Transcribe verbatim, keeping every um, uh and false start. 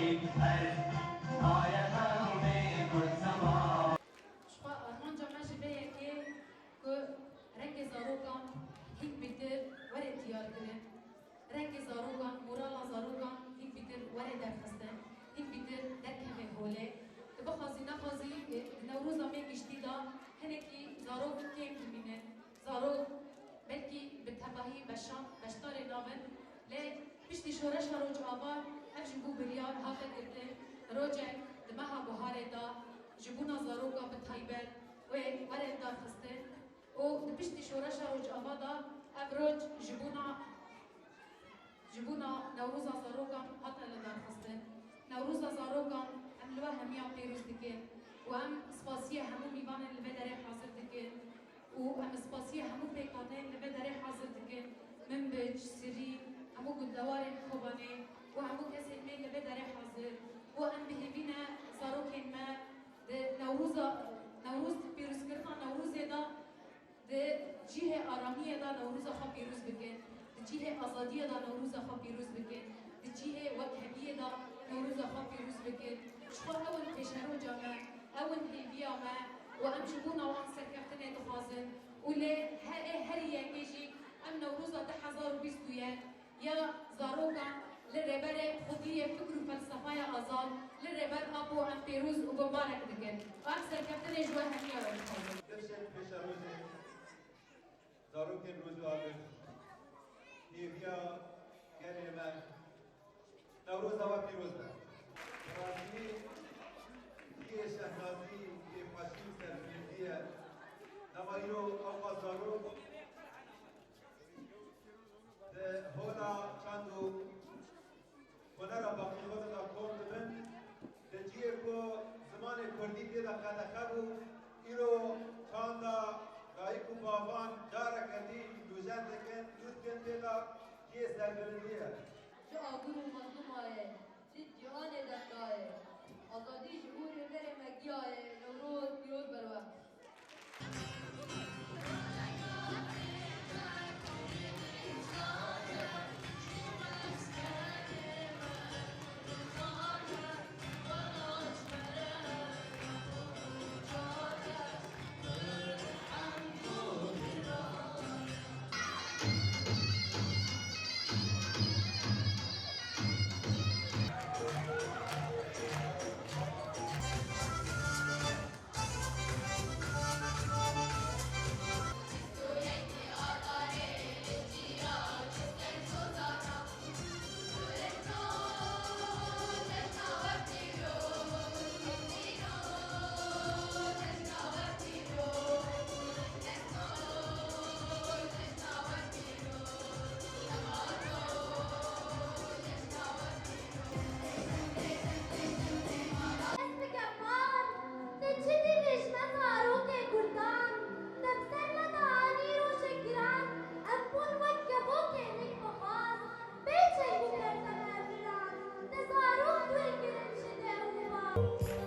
Jixwe armanca me ji vê yekê ku rengê zarokan hîn bêtir were diyar kirin. Rengê zarokan, morala zarokan hîn bêtir were derxistin, hîn bêtir derkeve holê. Tu bixwazî nexwazî, e, di Newroza me giştî de hinekî zarok kêm dimînin. Zarok belkî bi tevahî beşan, beşdarê nabin, lê piştî şoreşa Rojava ev ji bo biryar hate girtin, rojek di meha buharê de ji bona zaroka bi taybet wê were darxistin. Û di piştî şoreşa Rojava de ev roj ji bona, ji bona Newroza Zarokan hate lidarxistin. Newroza Zarokan em li we hemiyan pêroz dikin û em spasiya hemû mîvanên li vê derê hazir dikin û em spasiya hemû pêkhateyên li vê derê hazir dikin. Minbic, Sirî, hemû gundewarên Kobanê û hemû kesên me li vê derê hazir û em bi hêvî ne zarokên me di Newroza, Newroz, pîrozkirina Newrozê de di cihê aramiyê de Newroza xwe pîroz bikin, di cihê azadiyê de Newroza xwe pîroz bikin, di cihê wekheviyê de Newroza xwe pîroz bikin. Ji xwe ew in pêşeroca me, ew in hêviya me û em ji bona wan serkeftinê dixwazin û lê herê herî yekê jî em Newroza du hezar û bîst û yek ya zarokan li Rêberê Xwediyê fikr û felsefeya azad, li Rêber Apo em pêroz û bimbarek dikin. Û em serkeftinê ji we hemiya re dixwazin. Kifşên pêşerojê, zarokên Rojava, hêviya gelê me, Newroza we pîroz be. Razî, yê şehnazî, kêfxweşî û serbilindiyê. Dema îro ewqas zarok Di Hola Çand û Hunera Baqîxoze de kom dibin, di cihê ku zimanê kurdî tê de qedexe bû, îro çanda dayik û bavan careke dî nûjen dikin, nû dikin, tê de cihê serbilindiyê ye. Ji agir û mezlûma ye, ji cîhanê de kaye. Azadî ji hûrê verê me giya ye, Newroz pîroz ber we. Dest bike par, te çi dî li ji me zarokê kurdan? Te bi ser me de anî rojek giran, em bûn wek kevokê nik bi xaz, bê çek û kerteme viran, te zarok dûr kirin ji dew û bav.